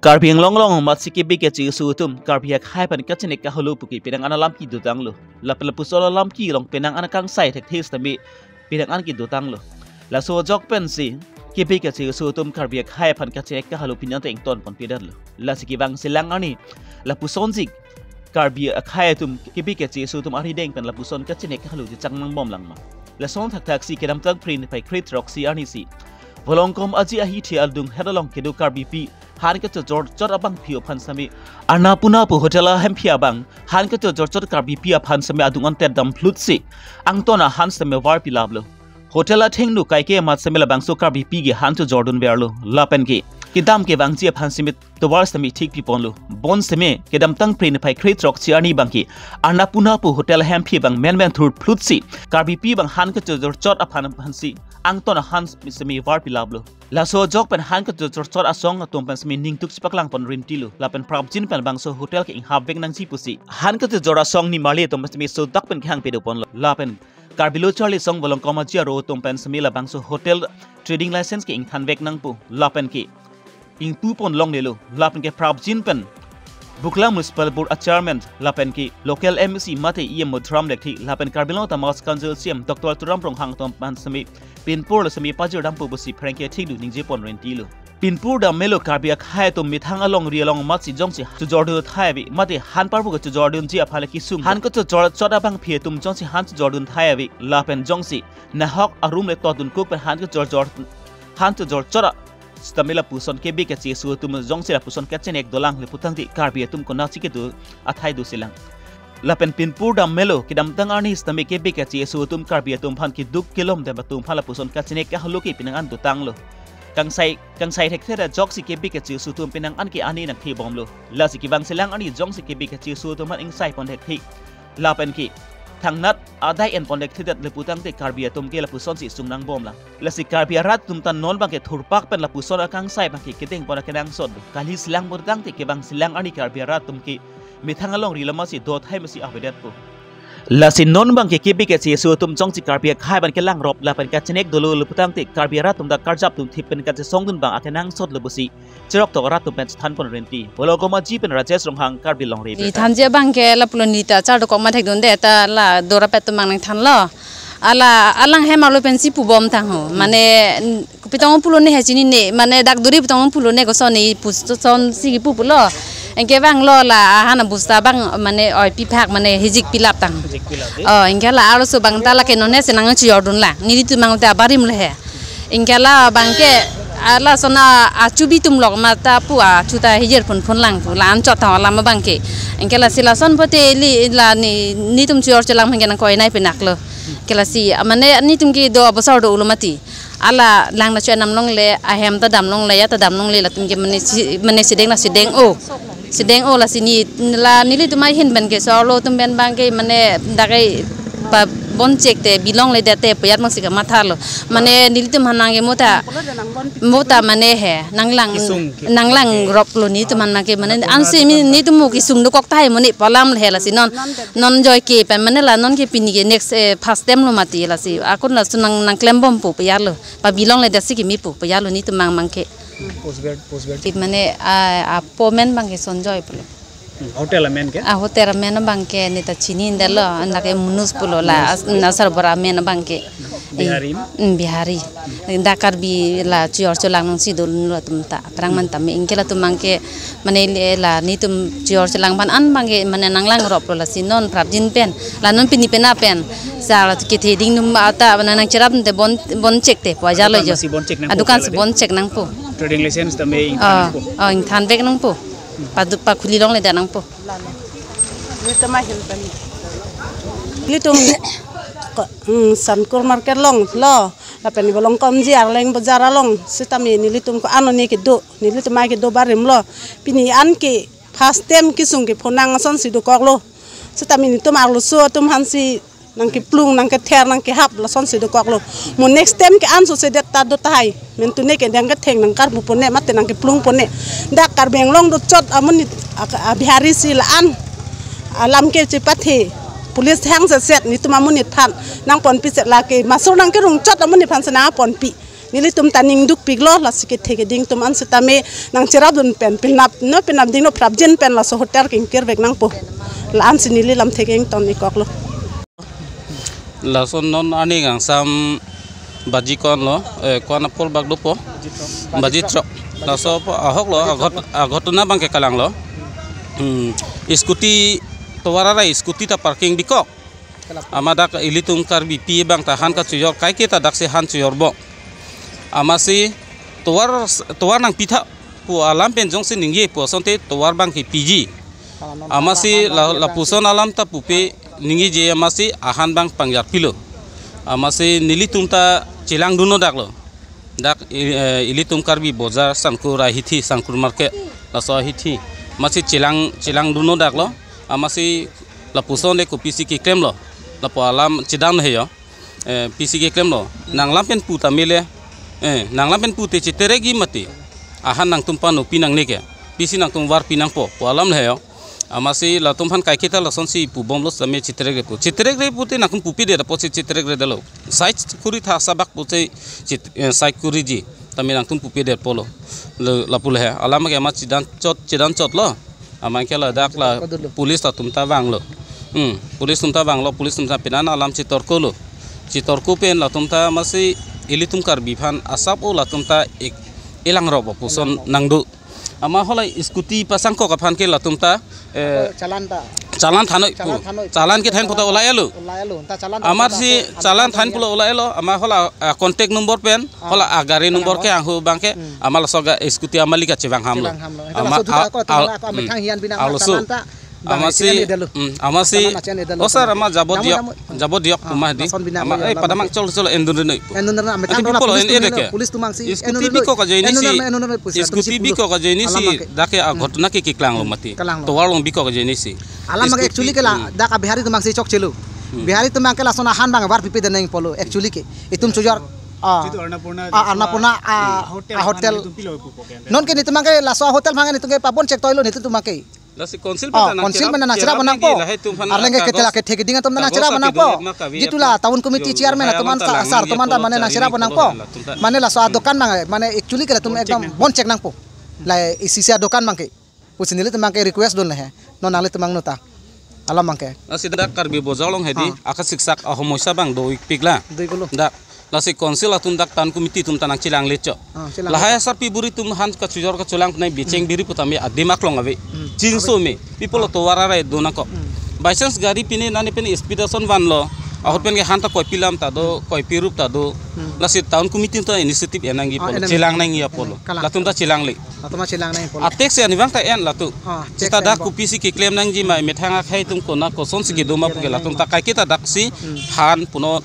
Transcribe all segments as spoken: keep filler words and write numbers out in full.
Karbi Anglong along amatsi kebe keche keso atum Karbi akhei aphan kachenek kahelo puke penang an alam kedotanglo. Lapen lapuson alam kelong penang an kangsai thekthe sitame penang an kedotanglo. Laso ajok pensi kebe keche keso atum Karbi akhei aphan kachenek kahelo pini ante ingtonpon pedetlo. Lasi kevangselang arni lapusonsi Karbi akhei atum kebe keche keso atum arideng pen lapuson kachenek kahelo chechang nangbomlang ma. Lason thakthaksi kedamtang Phre niphai kre-throksi arnisi Volongkom Aji ahithe adunghet along kedo Karbipi han kachojorchot abangpi aphan sitame Annapurna pu hotel ahemphi abang han kachojorchot Karbipi aphan sitame adung antet damplutsi angton ahan sitame varpilaplo. Hotel athengno kaike amat sitame labangso Karbipi ke han chojordunverlo. Lapen ke kedam kevangji aphan sitame tovar sitame thikpiponlo. Bonsitame kedamtang Phre niphai kre-throksi arni abangke Annapurna pu hotel ahemphi abang menmen thurplutsi Karbipi abang han kachojorchot aphan aphansi angton ahan sitame varpilaplo. Laso ajok pen han kachojorchot asong atum pen sitame ningtuk chepaklangpon rintilo. Lapen prapjin pen labangso hotel ke inghapvek nangji pusi han kachojor asong nimarli atum pen sitame sodak pen kehang pedoponlo. Lapen Karbi Lo Charli Asong Volongkom Aji aro atum pen sitame labangso hotel trading license ke ingthanvek nangpo. Lapen ke ingpupon longlelo. Lapen ke prapjin pen Buklang Municipal Board a chairman lapen ke local M A C mate E M Madhuram Lekthe lapen Karbi Anglong Autonomous Council C E M Doctor Tuliram Ronghang atum aphan sitame pinpur lo sitame pajirdampo pusi pherangke athengno ningjepon rintilo. Pinpur dam melo Karbi akhei atum methang alongri along amatsi jongsi chojordun thai ave mate han parbo kachojordunji aphan le kesung han kachojorchot abangpi atum jongsi han chojordun thai ave lapen jongsi nahok arum le totdun kuk pen han kachojor han chojorchot a sitame lapuson kebe keche keso atum jongsi lapuson kachenek dolang le putangte Karbi atum konatsi kedo athai doselang. Lapen pinpur dam melo kedamtang arni sitame kebe keche keso atum Karbi atum aphan keduk kelom dem atum aphan lapuson kachenek kahelo ke penang an dotanglo. Kangsai kangsai thekthe ajoksi kebe keche keso atum penang an ke ani nangthebomlo. Lasi kevangselang arni jongsi kebe keche keso atum aphan ingsaipon thekthe lapen ke thangnat adai enpon thekthedet le putangte Karbi atum ke lapusonsi sung nangbomlang. Lasi Karbi arat atum ta non abangke thurpak pen lapuson akangsai abangke kedengpon akenangsot do. Kali selang putangte kevangselang arni Karbi arat atum ke methang alongri amatsi dothai masi avedetpo. Lasi non abangke kebe keche keso atum jongsi Karbi akhei aphan kelangrop lapen kachenek dolo le putangte Karbi arat atum ta karjap atum thip pen kachesongdun abang akenangsotlo pusi cheroktok arat atum pen chethanpon renti. Volongkom Aji pen Rajesh Ronghang, Karbi Longri. Ni thanji abangke lapulo neli ta char dokok ma thekdunde ta la dorapet atum abang nangthanlo. Ala alang hem arlo pensi pubom tangho. Mane n- pitong pulone he chinine, mane dak duri pitong pulone kosonne puson si pupulo. Anke abanglo la ahan abusta abang mane oi piphak mane hijik pilap tang. Hijik pilap, eh? Oh, anke la arloso abang ta lake nonne si nangchojordunlang. Nelitum abang ta barim le he. Anke la abangke ala sona achubi atum lok mata pu achu ta hijir phunphunlang pu la anchot tang alam abangke. Anke lasi lason pote ili la ne netum chojor cholang abangke nangkoi nai penaklo. Anke lasi mane netum kedo abosor do ulo mati. Ala lang nacho enam longle, ahem ta dam longle, ya ta dam longle, latum ke mane si- mane sideng na sideng o. Sideng o lasi ne la nelitum ahin abangke so arlo atum pen abangke mane dakai pabon chekte bilong le dete payat mangsi kamathalo. Mane nelitum aphan abangke mota mota mane he nanglang Kesung ke- nanglang ke- roplo netum aphan abangke mane Nangkung ansi na mi netum mo kesung dokok tahai mane pu alam le he lasi non non joike pen mane la non ke pini ke next eh, first time lo mati lasi akun laso nang nangklembompo payarlo. Pabilong le dasi kimi pu payarlo netum abang abangke. Post grad, post grad. Ki mane a apo amen abangke Sonjoy pulo. Hmm, hotel amen ke? A hotel amen abangke ne ta chinidetlo, anake Munus pulo la as- na sarbura amen abangke. Bihari? Hmm, Bihari. Da Karbi la chojor cholang nangsi dolo atum ta. Aphrang man tame anke latum abangke mane le la netum chojor cholang aphan an abangke mane nanglang roplo lasi non prapjin pen. La non pini pena pen. Sa la kethe ding num ata mane nangcherap te bon bon chekte pu ajalo Adukan jo. Masi bon chek nangpo Adukan pala si de? Bon chek nangpo. Trading license tame Oh, ingthanpo. Oh, ingthanvek nangpo. Padu pakhuli longle da nangpo. Netum ahin pen. Netum ko- hmm, Sankur market along lo. Lapen Volongkom Aji Arleng bazar along. Sitame nelitum ko-an one kedo. Nelitum akedo barimlo. Pini anke first time kesung kephonang asonsi dokoklo. Sitame netum arloso atum aphansi nangkeplung, nangkether, nangkehap, lasonsi dokoklo. Mo next time ke-an sose det ta do tahai. Mentune ke nangketheng nangkarpupone mate nangkeplungpone. Dak Karbi Anglong dochot amonit a- a- Bihari si la-an alam ke chepathe. Police hang seset netum amonit aphan nangponpi set lake. Masur nangkerungchot amonit aphan si nangponpi. Nelitum ta ning dukpiklo, lasi kethe keding atum an sitame nangcherapdun pen, penap no, penapding no, prapjin pen laso hotel kingkir vek nangpo. La-ansi neli lamthe ke ington ikoklo. Laso non aning angsam baji ko-an lo, eh, ko-an apor bak dopo. Baji throk. Laso ahok lo, agot, agot na abang ke kalang lo. Hmm. Scooty, tovar arai scooty ta parking bikok. Amat dak ilitum Karbipi abang ta han kachojor, kaike ta daksi han chojor bo. Amatsi tovar, tovar nangpitha pu alam pen jongsi ningje pu asonte tovar abang ke piji. Amatsi la, lapuson alam ta pupe ningjeje amatsi ahan abang pangjar pilo. Amatsi nelitum ta chelangdun no dak lo. Dak i-, eh, ilitum Karbi Bazar Sangkur ahithi, Sangkur Market, laso ahithi. Amatsi chelang, chelangdun no dak lo. Amatsi lapuson de kopisi keklem lo. Lapu alam chedam he yo. Eh, pisi keklem lo. Nanglam pen pu ta mele. Eh, nanglam pen pute cheterekji mati. Ahan nangtum panopi nangne ke. Pisi nangtum varpi nangpo. Pu alam le yo. Amatsi latum aphan kaike ta lasonsi pubomlo sitame cheterekre pu. Cheterekre pute nangtum pupedet apotsi cheterekre detlo. Side kuri tha sabak pute chet-, eh, side kuriji. Tame nangtum pupedet polo. Le, lapu le he. Alam ke amat chedan chot, chedan chot lo. Amat ke ladak la police atum ta vanglo. Hmm, police atum ta vanglo, police atum ta penan alam chetorkolo. Chetorko pen latum ta amatsi ilitum Karbi aphan asap o latum ta ik-, ilang rok puson nangdo. Amat hala scooty pasangkok aphan ke latum ta, eh, challan ta. Challan thanoi pu. Challan thanoi. Challan kethan pu ta ola-elo. Ola-elo. Ta challan ta. Amatsi challan than pulo ola-elo. Amat hala, ah, contact number pen, ah, hala agari number ke anghu abang ke, hmm, amat laso ga scooty amat lika chevang hamlo. Chevang hamlo. Amat, laso duta ah, ko, ah, ako, hmm, amethang hian bina, ah, laso challan ta. Amatsi, challan edalo. Hmm, amatsi. Challan challan edalo. Oh, sir, amat jabo diok. Namu, namu. Jabo diok, ah, puma di. Lason bina amat, ko eh, jalo padamang chol chol endun rinoi pu. Endun rinoi, amethang. Ati dola pipolo police en tumang ede ke. Police tumang si scooty endun rinoi. Bikok ajoine si. Endun rinoi, endun rinoi, police scooty atum bikok ajoine si. Alam abang ke. Dak ke agot na ke keklang lo mati. Keklang lo. Tovar along bikok ajoine si. Alam abang ke scooty, actually ke la, hmm, dak a Bihari tumang si chokchelo. Hmm. Bihari tumang ke lason ahan abang var pipe deneng polo, actually ke. Itum chojor, ah, jitu Annapurna, ah, Annapurna, ah, ah, hotel, ah, hotel. Itum pilo pu poke. Non ke netum abang ke laso hotel abang ke netum ke pabon chek toilo netum abang ke. Lasi council, oh, pen ta council pen ta nangcherap nangcherap nangpo. Nangji lahai atum aphan. Arleng ke kagos, ketela kethe keding atum ta nangcherap nangpo. Kagos apidun ma kave. Jitu la town committee chairman atum an ta, sar atum an ta mane nangcherap nangpo. Mane laso adokan abang, mane actually ke latum ekdom bon chek nangpo. La isi isi adokan abang ke. Pusi nelitum abang ke request dun le he. Non nanglitum abang nota. Alam abang ke. Lasi dak Karbi Bazar along hedi, ah, akasiksak ahomoisa abang do-ikpik la. Do-iklo. Dak. Lasi council atum dak town committee atum ta nangchelang lecho. Ah, chelang lecho. Lahai asarpi buri atum han kachojor kacholang penai becheng, hmm, biri putame adim aklong ave. Hmm. Chinso ave. Me. Pipolo, ah, tovar arai do nangkok. Hmm. By chance gari pine nane pen speed ason vanlo. Ahut pen ke han ta koipi lam ta do, hmm, koipi rup ta do. Hmm. Lasi town committee ta initiative en nangji, ah, polo, en nangji, chelang nangji apolo. Kalang. Latum ta chelang le. Latum ta chelang nangji polo. A tax ani abang ta en latum. Ah, tax seta en dak bo. Kopisi keklem nangji ma, methang akhei atum kona kosonsi kedo ma pu ke latum ta kaike ta daksi, hmm, han puno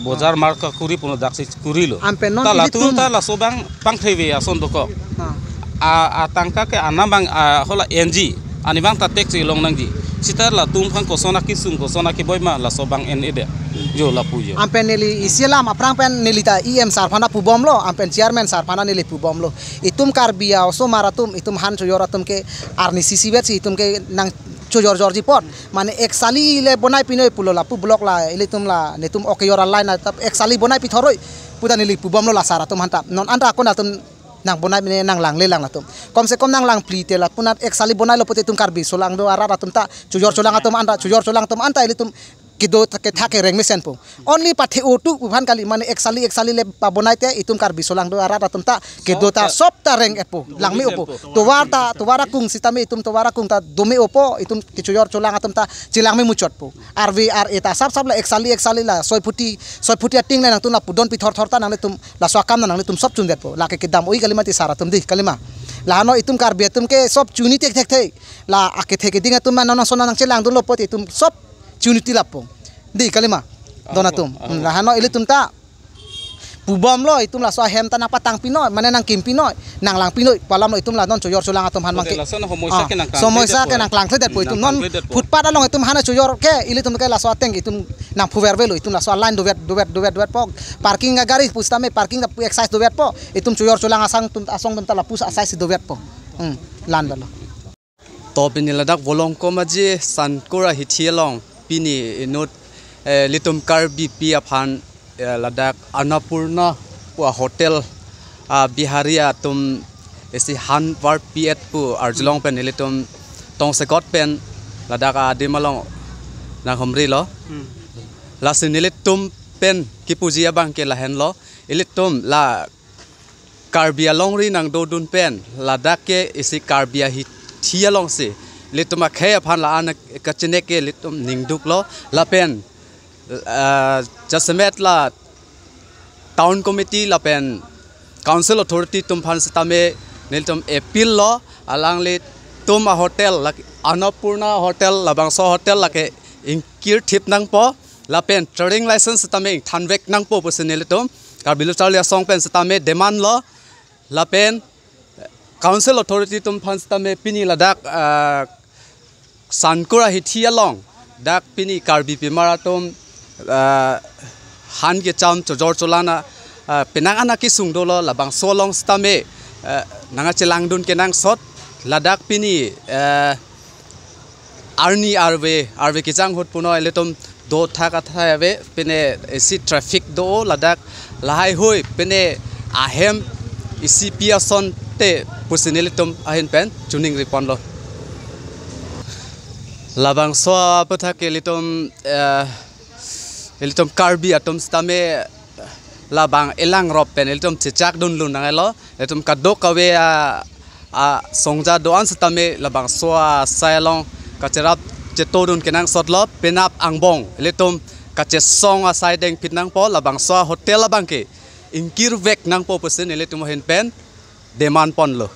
bazar, ah, market kuri puno daksi kurilo. Ampen non ta ilitum latum ta laso abang pangtheve ason dokok. Ah. A, atangka ke anam abang, a, hala N G. Ani abang ta tax ilong nangji. Seta latum aphan koson akisung, koson akeboi ma laso abang en ede. Jo lapu jo. Ampen neli isi alam aphrang pen neli ta E M sar aphan ta pubomlo, ampen chairman sar aphan ta neli pubomlo. Itum Karbi a-osomar atum, itum han chojor atum ke arni sisi vet si itum ke nangchojor jorji apot. Mane ek sali le bonai pinoi pulo lapu block la ilitum la netum ok kejor a-line ta ek sali bonai pithoroi pu ta neli pubomlo la sar atum aphan ta. Non anta akon atum nangbonai pine nanglangle lang latum. Kom se kom nanglang phli te lapu nat ek sali bonailo pute itum Karbi asolang do arat atum ta chojor cholang atum anta, chojor cholang atum anta ilitum kedo ta ketha kereng mesenpo. Only pathe-o tu pu aphan kali, mane ek sali ek sali le pabonai te itum Karbi asolang do arat atum ta kedo ta sop ta reng-etpo, langme-opo. Tovar ta, tovar akung sitame itum tovar akung ta dome-opo, itum kechojor cholang atum ta chelang memuchotpo. Arve ar-e ta sap sap la ek sali ek sali la soi phuti, soi phuti ating le nangtum la pudon pithor thor ta nanglitum laso akam nanglitum sop chundetpo. Lake kedam oi kali mati sar atum di, kali ma. Lahano itum Karbi atum ke sop chuni thekthek thei. La akethe keding atum ma non ason nangchelangdunlo pute itum sop chuni tilappo. Di, kali ma. Don atum. Hmm, lahano ilitum ta pubomlo, itum laso ahem ta nangpatang pinoi, mane nangkim pinoi, nanglang pinoi, pu alamlo itum la non chojor cholang atum aphan abang ke. Laso na homoisa, ah, ke nangklang, homoisa ke nangklang thledetpo itum non. Nangklang thledetpo. Footpath along itum han chojor ke ilitum ke laso ateng itum nangphuvervelo, itum laso a-line dovet, dovet, dovet, dovetpo. Parking agari pusitame parking ta excise dovetpo. Itum chojor cholang asong atum, asong atum ta lapu asai si dovetpo. Hmm, lan dalo. To pini ladak Volongkom Aji Sangkur ahithi along pini inut, eh, ilitum Karbipi aphan, eh, ladak Annapurna pu a-hotel a Bihari atum isi han varpi-et pu arjulong pen nelitum tongsekot pen ladak adim along nanghumrilo. Hmm. Lasi nelitum pen kipuji abang ke lahenlo. Ilitum la Karbi alongri nangdodun pen ladak ke isi Karbi ahithi alongsi ilitum akhei aphan la-an kachinek ke ilitum ningduklo. Lapen, ah, jasemet la town committee lapen council authority atum aphan sitame nelitum appeal lo, alanglitum ahotel lake Annapurna Hotel, labangso hotel lake ingkirthip nangpo, lapen trading license sitame ingthanvek nangpo pusi nelitum Karbi Lo Charli Asong pen sitame demand lo, lapen council authority atum aphan sitame pini ladak, ah, Sankur ahithi along dak pini Karbi pimar atum, ah, han kecham chojor cholana, ah, penang ana kesung dolo, labangso along sitame, ah, nangchelangdun kenangsot ladak pini, ah, arni arve, arve kejang ahut puno ilitum dothak athai ave, pine isi traffic do ladak lahai hui, pine ahem isi pi asonte pusi nelitum ahin pen choningri ponlo. Labangso aputhak ke ilitum, eh, ilitum Karbi atum sitame labang elangrop pen ilitum chechakdun lun nanglo. Ilitum kadokave a, asongja do-an sitame labangso asai along kacherap chetodun kenangsotlo, penap angbong ilitum kachesong asai dengphit nangpo, labangso hotel abang ke ingkirvek nangpo pusi nelitum ahin pen demand ponlo.